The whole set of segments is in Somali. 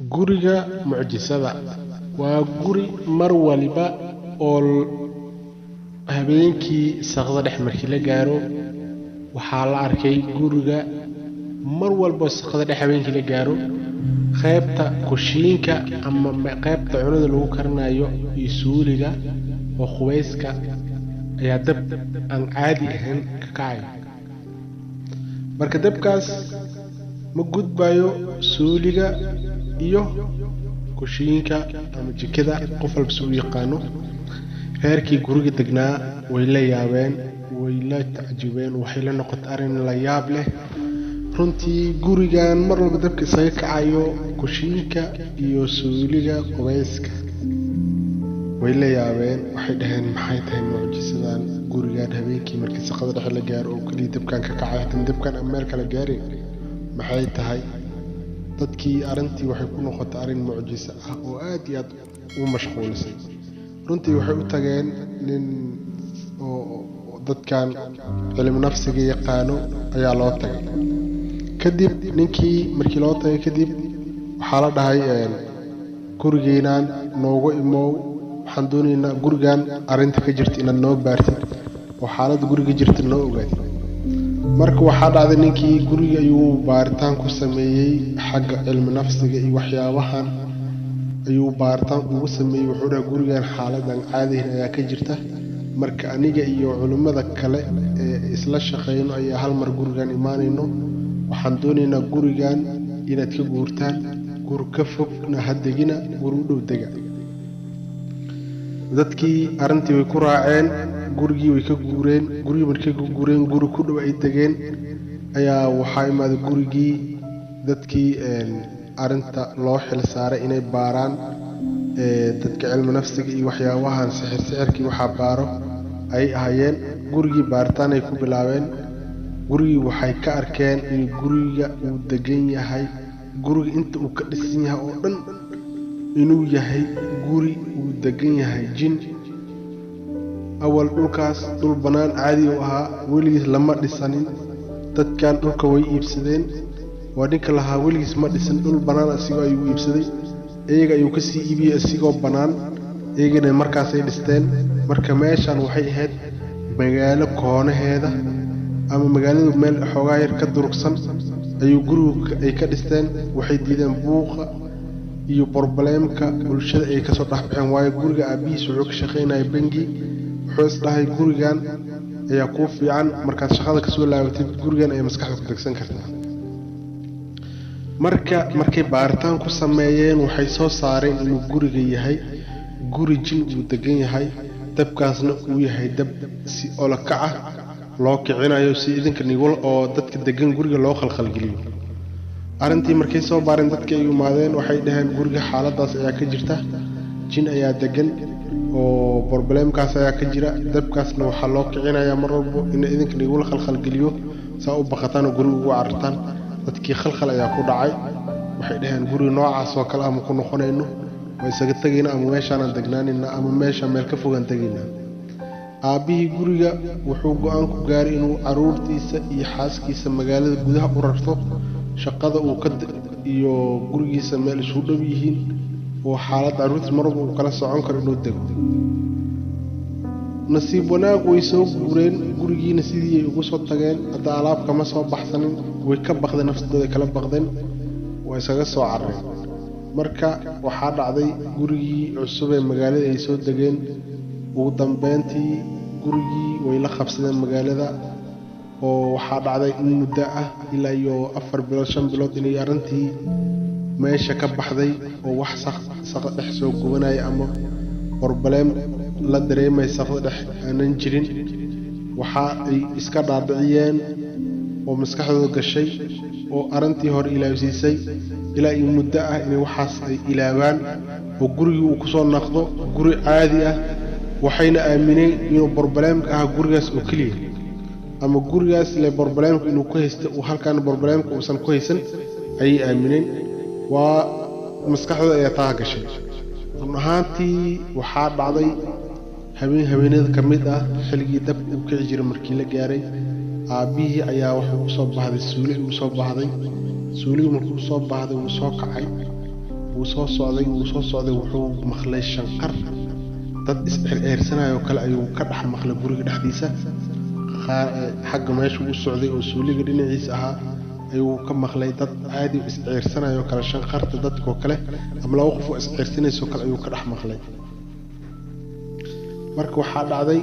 Guriga mucjisada waa guri mar waliba oo habeenkii saqda dhex markii la gaaro waxaa la arkay guriga mar walba saqda dhex habeenkii la gaaro qaybta kushiinka ama qaybta cunada lagu karinayo iyo suuliga oo qubayska ayaa dab aan caadi ahayn ka kacayo. Marka dabkaas ma gudbayo suuliga iyo kushiinka ama jikada, qof walba si u yaqaano. Reerkii guriga degnaa way la yaabeen, way la tacjubeen, waxay la noqotay arrin la yaab leh. Runtii gurigan mar walba dabka isaga kacayo kushiinka iyo suuliga qubayska way la yaabeen. Waxay dhaheen maxay tahay mucjisadan gurigan habeenkii markii saqada dhexe la gaaro oo keliya dabkan ka kacay, haddana dabkan aan meel kale gaarin maxay tahay? Dadkii arrintii waxay ku noqotay arrin mucjiso ah oo aad iyo aad u mashquulisay. Runtii waxay u tageen nin oo dadkan cilmi nafsiga yaqaano ayaa loo tagay. Kadib ninkii markii loo tagay kadib waxaa la dhahay gurigeenan noogu imow, waxaan doonaynaa gurigan arrinta ka jirta inaad noo baartid oo xaaladda guriga jirta noo ogaatid. Marka waxaa dhacday ninkii guriga ayuu baaritaan ku sameeyey xagga cilmi nafsiga iyo waxyaabahan ayuu baaritaan ugu sameeyey. Wuxuu dhahay gurigan xaaladan caadihin ayaa ka jirta, marka aniga iyo culimmada kale ee isla shaqeyno ayaa hal mar gurigan imaanayno. Waxaan doonaynaa gurigan inaad ka guurtaan, guri ka fogna ha degina, guri u dhow dega. Dadkii arrintii way ku raaceen, gurigii way ka guureen. Gurigii markay ka guureen guri ku dhow ay degeen ayaa waxaa imaaday gurigii dadkii arrinta loo xil saaray inay baaraan, dadka cilmi nafsiga iyo waxyaabahan sixir sixirkii waxaa baaro ay ahaayeen. Gurigii baaritaan ay ku bilaabeen. Gurigii waxay ka arkeen in guriga uu degan yahay, guriga inta uu ka dhisan yahay oo dhan inuu yahay guri uu degan yahay jin. Awal dhulkaas dhul bannaan caadi u ahaa, weligiis lama dhisanin. Dadkan dhulka way iibsadeen, waa ninka lahaa weligiis ma dhisan, dhul bannaan asigoo ayuu iibsaday, iyaga ayuu kasii iibiyey isigoo bannaan, iyagana markaasay dhisteen. Marka meeshan waxay ahayd magaalo koonaheeda ama magaaladu meel xoogaa yar ka durugsan ayuu gurigu ay ka dhisteen. Waxay diideen buuqa iyo borobleemka bulshada ay kasoo dhexbaxeen, waayo guriga aabihiis wuxuu ka shaqaynaya bangi. Wuxuu isdhahay gurigan ayaa kuu fiican, markaad shaqada kasoo laabatid gurigan ayay maskaxda ku degsan kartaa. Marka markay baaritaan ku sameeyeen waxay soo saareen inuu guriga yahay guri jin uu degan yahay, dabkaasna uu yahay dab si olakac ah loo kicinayo si idinka nigul oo dadka degan guriga loo khalkhalgeliyo. Arrintii markay soo baareen dadka ay imaadeen waxay dhaheen guriga xaaladaas ayaa ka jirta, jin ayaa degan oo borobleemkaas ayaa ka jira, dabkaasna waxaa loo kicinayaa mar walbo in idinka nigula khalkhalgeliyo saa u baqataan oo guriga ugu carartaan. Dadkii khalkhal ayaa ku dhacay, waxay dhaheen guriga noocaas oo kale ama ku noqonayno, waa isaga tegayna ama meeshaanaan degnaanayna ama meesha meel ka fogaan tegaynaa. Aabbihii guriga wuxuu go'aan ku gaaray inuu carruurtiisa iyo xaaskiisa magaalada gudaha u rarto, shaqada uu ka iyo gurigiisa meel isu dhow yihiin oo xaaladda carruurtiisa mar walba uu kala socon karo inuu dego. Nasiib wanaag way soo guureen, gurigiina sidii ay ugu soo tageen. Hadda alaab kama soo baxsanin, way ka baqdeen, nafsadooda kala baqdeen, waa isaga soo carareen. Marka waxaa dhacday gurigii cusub ee magaalada ay soo degeen, ugu dambeyntii gurigii way la qabsadeen magaalada. Oo waxaa dhacday in muddo ah ilaa iyo 4 bilood 5 bilood inay arrintii meesha ka baxday oo wax saqda dhex soo gubanaya ama borbaleem la dareemay saqda dhex aanan jirin. Waxa ay iska dhaadhiciyeen oo maskaxdooda gashay oo arrintii hore ilaawsiisay ilaa iyo muddo ah inay waxaas ay ilaawaan oo gurigii uu kusoo naqdo guri caadi ah. Waxayna aamineen inuu borbaleemka ahaa gurigaas oo keliya, ama gurigaas le borbaleemka inuu ku haysta uu halkaan borbaleemka uusan ku haysan ayay aamineen. Waa maskaxdooda ayaa taa gashay. Run ahaantii waxaa dhacday habeen habeenada ka mid ah xilligii dabka uu kici jiray markii la gaaray, aabbihii ayaa wuxuu usoo baahday suuli, uu soo baahday suuligii. Markuu usoo baahday wuu soo kacay. Wuu soo socday, wuu soo socday, wuxuu maqlay shanqar dad is-circeyrsanayoo kale ayuu ka dhex maqlay guriga dhexdiisa. Xagga meesha u socday oo suuliga dhinaciisa ahaa ayuu ka maqlay dad caadi is-ceyrsanayoo kale, shanqarta dadkoo kale ama laba qof oo is-ceyrsanayso kale ayuu ka dhex maqlay. Marka waxaa dhacday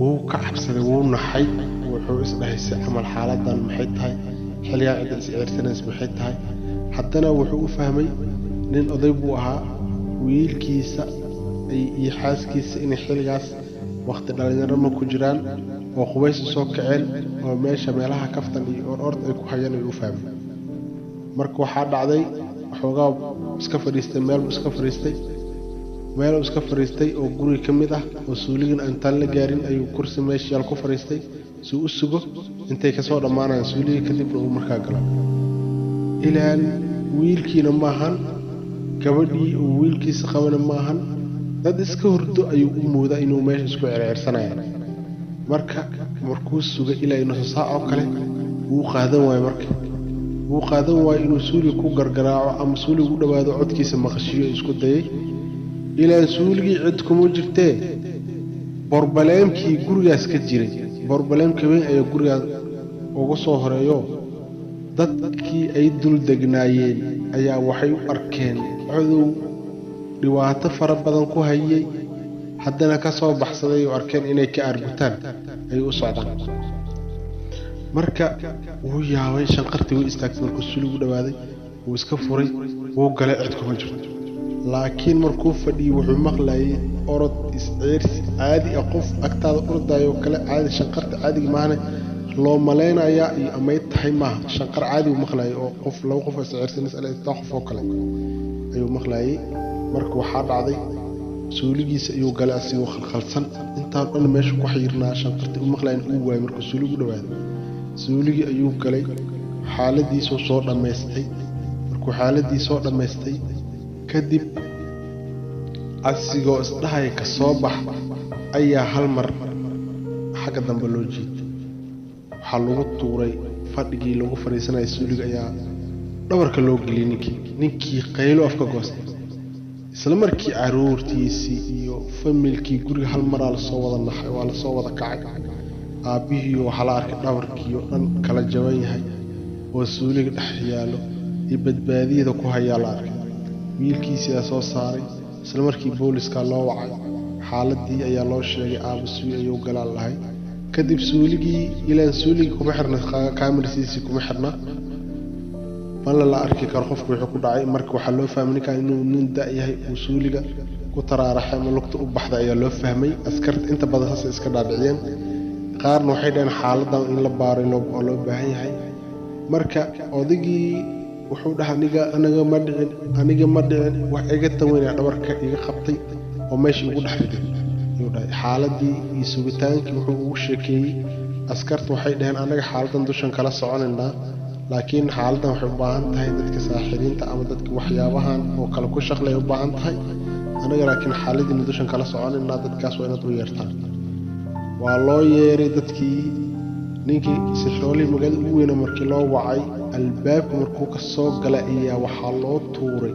wuu ka cabsaday, wuu naxay, wuxuu isdhahay si camal xaaladan maxay tahay, xilligan cidda is-ceyrsanaysa maxay tahay. Haddana wuxuu u fahmay nin oday buu ahaa, wiilkiisa iyo xaaskiisa inay xilligaas waqti dhalinyarama ku jiraan oo qubaysi soo kaceen oo meesha meelaha kaftan iyo orord ay ku hayaan ayuu u fahmay. Marka waxaa dhacday waxoogaa iska fadhiistay, meel iska fadhiistay, meel iska fadhiistay oo guriga ka mid ah oo suuligan intaan la gaarin ayuu kursi meesha yaal ku fadhiistay si uu u sugo intay kasoo dhammaanayaan suuliga, kadibna uu markaa galo. Ilaan wiilkiina maahan, gabadhii uu wiilkiisa qabana maahan, dad iska hurdo ayuu u moodaa inuu meesha isku circirsanaya. Marka markuu sugay ilaa nusu saac oo kale wuu qaadan waayo. Marka wuu qaadan waayo inuu suuliga ku gargaraaco ama suuliga u dhowaado codkiisa maqashiyo isku dayay. Ilaan suuligii cid kuma jirtee, borbaleemkii gurigaas ka jiray, borbaleemka weyn ayaa gurigaas uga soo horeeyo. Dadkii ay dul degnaayeen ayaa waxay u arkeen codow dhibaato fara badan ku hayay, haddana ka soo baxsaday oo arkeen inay ka aargutaan ayay u socdaan. Marka wuu yaabay, shanqartii way istaagtay. Markuu suuligu u dhawaaday wuu iska furay, wuu galay, cid kuma jirto. Laakiin markuu fadhiyey wuxuu maqlayay orod is-ceyrsi caadi ah, qof agtaada ordayoo kale caadi, shanqarta caadiga maahane loo malaynayaa iyo amay tahay maaha, shanqar caadi uu maqlayay oo qof laba qof oo is-ceyrsanaysa ilaa qof oo kale ayuu maqlayay. Marka waxaa dhacday suuligiisa ayuu galay asigoo khalkhalsan, intaan dhan meesha ku xayirnaa shanqartii u maqlayan uu waayay. Markuu suuligu u dhawaaday suuligii ayuu galay, xaaladiisuu soo dhammaystay. Markuu xaaladii soo dhammaystay kadib, asigoo isdhahaya ka soo bax ayaa hal mar xagga dambe loo jiitay. Waxaa lagu tuuray fadhigii lagu fadhiisanaya suuliga ayaa dhabarka loo geliyey ninkii. Ninkii qaylo afka goostay. Isla markii caruurtiisii iyo familkii guriga hal maraa lasoo wada naxay, waa lasoo wada kacay. Aabbihiiyo waxaa la arkay dhabarkiioo dhan kala jaban yahay oo suuliga dhex yaallo iyo badbaadiyada ku hayaa la arkay. Wiilkiisiyaa soo saaray. Isla markii booliska loo wacay, xaaladii ayaa loo sheegay. Aaba suuli ayuu galaal lahay. Kadib suuligii, ilaan suuligii kuma xirna kaamirsiisii, kuma xirna mana la arki karo qofku wuxuu ku dhacay. Marka waxaa loo fahmay ninkan inuu nin da' yahay uu suuliga ku taraaraxay ama lugta u baxday ayaa loo fahmay. Askarta inta badan saasay iska dhaadhiciyeen, qaarna waxay dhaheen xaaladan in la baaro oo loo baahan yahay. Marka odaygii wuxuu dhahay aniga ma dhicin, aniga ma dhicin, wax iga tan weynaa dhabarka iga qabtay oo meesha igu dhex riday ayuu dhahay. Xaaladii iyo sugitaankii wuxuu ugu sheekeeyey askarta. Waxay dhaheen anaga xaaladan dushan kala soconaynaa, laakiin xaaladdan waxay u baahan tahay dadka saaxiriinta ama dadka waxyaabahan oo kale ku shaqlay u baahan tahay anaga, laakiin xaaladiina dushan kala soconaynaa, dadkaas waa inaad u yeertaan. Waa loo yeeray dadkii. Ninkii sixroolihii magaalada ugu weyna markii loo wacay, albaabka markuu ka soo galay ayaa waxaa loo tuuray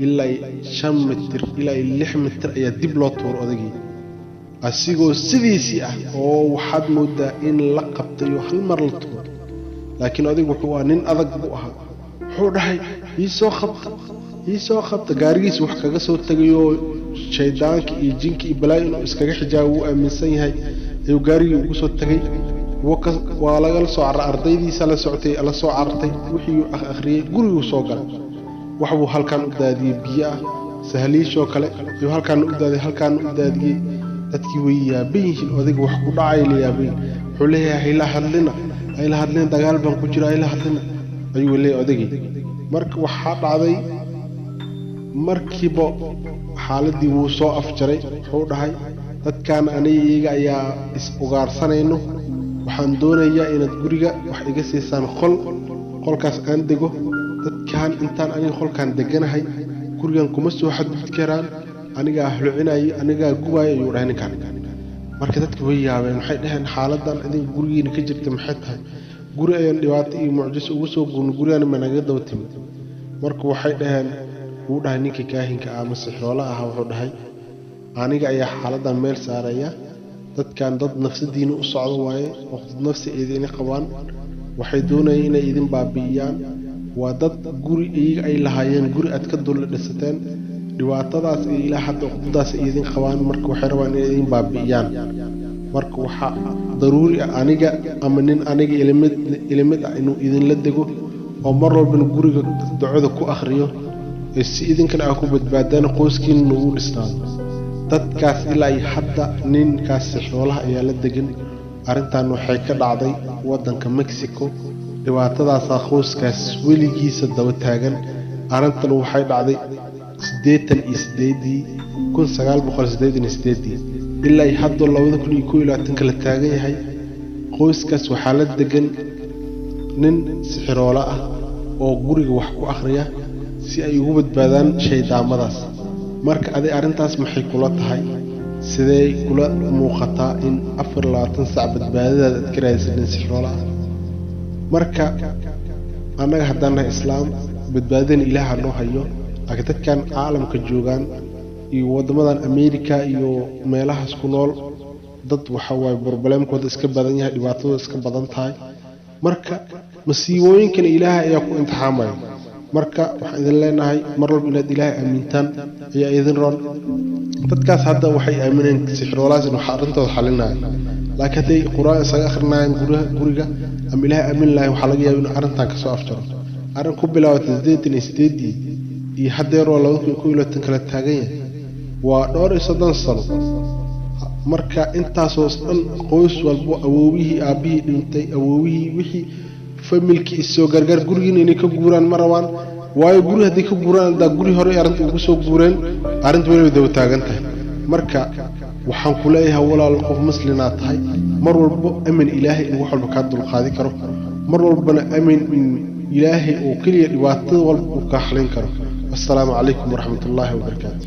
ilaa 5 mitir ilaa 6 mitir ayaa dib loo tuuray odaygii, asigoo sidiisii ah oo waxaad moodaa in la qabtay oo hal mar la tuuray. Laakiin odaygu wuxuu ahaa nin adag buu ahaa. Wuxuu dhahay ii soo qabta, ii soo qabta. Gaarigiisa wax kaga soo tegayoo shaydaanka iyo jinka iyo balaayo inuu iskaga xijaabo wuu aaminsan yahay ayuu gaarigii ugu soo tegay. Waa lagala soo carray, ardaydiisa la socotay la soo carartay. Wixii akhriyey guriguu soo galay, waxbuu halkan u daadiyey biyo ah sahliishoo kale ayuu halkaana u daadiyey, halkaana u daadiyey. Dadkii way yaaban yihiin, odayga wax ku dhacay la yaaban yihiin. Wuxuu leeyahay hayla hadlina, hayla hadlina, dagaal baan ku jira, hayla hadlina ayuu leeyahay odaygii. Marka waxaa dhacday markiiba xaaladii wuu soo afjaray. Wuxuu dhahay dadkan aniga iyaga ayaa is ugaarsanayno, waxaan doonayaa inaad guriga wax iga siisaan qol, qolkaas aan dego. Dadkan intaan aniga qolkaan deganahay gurigan kuma soo xadgudbi karaan, anigaa hlucinaya, anigaa gubaaya ayuu dhahay ninkan. Marka dadka way yaabeen, waxay dhaheen xaaladan idinka gurigiina ka jirta maxay tahay? Guri ayaan dhibaato iyo mucjiso ugu soo guurnay, gurigaan ma naga daba timid? Marka waxay dhaheen, wuu dhahay ninkii kaahinka ah ama sixroole ah, wuxuu dhahay aniga ayaa xaaladan meel saaraya. Dadkan dad nafsadiina u socdo waaye, waqti nafsi idin qabaan, waxay doonayeen inay idin baabi'iyaan. Waa dad guri iyaga ay lahaayeen, guri aad ka dul dhisateen, dhibaatadaas iyo ilaa hadda uqdadaas ay idin qabaan. Marka waxay rabaan inay idin baabi'iyaan. Marka waxaa daruuri ah aniga ama nin aniga ilimid ah inuu idinla dego oo mar walbana guriga ducada ku akhriyo, ee si idinkana aa ku badbaadaan, qoyskiinana uu dhisnaado. Dadkaas ilaa iyo hadda ninkaas sixroolaha ayaa la degan. Arrintan waxay ka dhacday waddanka Mexico. Dhibaatadaasaa qoyskaas weligiisa daba taagan. Arrintan waxay dhacday 88-dii, 1988-dii, ilaa iyo hadda 2021-ka la taagan yahay. Qoyskaas waxaa la degan nin sixiroolo ah oo guriga wax ku akhriya si ay ugu badbaadaan shaydaamadaas. Marka aday arrintaas maxay kula tahay? Sidee kula muuqataa in 24 saac badbaadadaada aad ka raadisid nin sixiroolo ah? Marka annaga haddaan nahay islaam, badbaadadana ilaaha noo hayo, laakiin dadkan caalamka joogaan iyo waddamadan America iyo meelahaas ku nool, dad waxa waaye problemkooda iska badan yahay, dhibaatadooda iska badan tahay. Marka masiibooyinkana ilaahay ayaa ku imtixaamaya. Marka waxaan idin leenahay mar walba inaad ilaahay aamintaan ayaa idin roon. Dadkaas hadda waxay aamineen sixiroolahaas inuu arrintooda xalinayo, laakiin hadday qur-aan isaga akhrinayaan guriga ama ilaahay aamin lahayn, waxaa laga yaaba inuu arrintan kasoo afjaro. Arrin ku bilaabatay 88-dii iyo haddeeroo 2021 kala taagan yahay waa dhowr iyo soddon sano. Marka intaasoo dhan qoys walbo, awoowihii, aabbihii dhintay, awoowihii, wixii familkii isoo gargaar, gurigiina inay ka guuraan ma rabaan. Waayo guri hadday ka guuraan, haddaa guri hore arrinta ugu soo guureen, arrinta weli way daba taagan tahay. Marka waxaan ku leeyahay walaal, qof muslimaa tahay, mar walbo amin ilaahay in wax walba kaa dulqaadi karo, mar walbana amin in ilaahay oo keliya dhibaatada walba uu kaa xalin karo. Wassalaamu calaykum waraxmatullaahi wabarakaatu.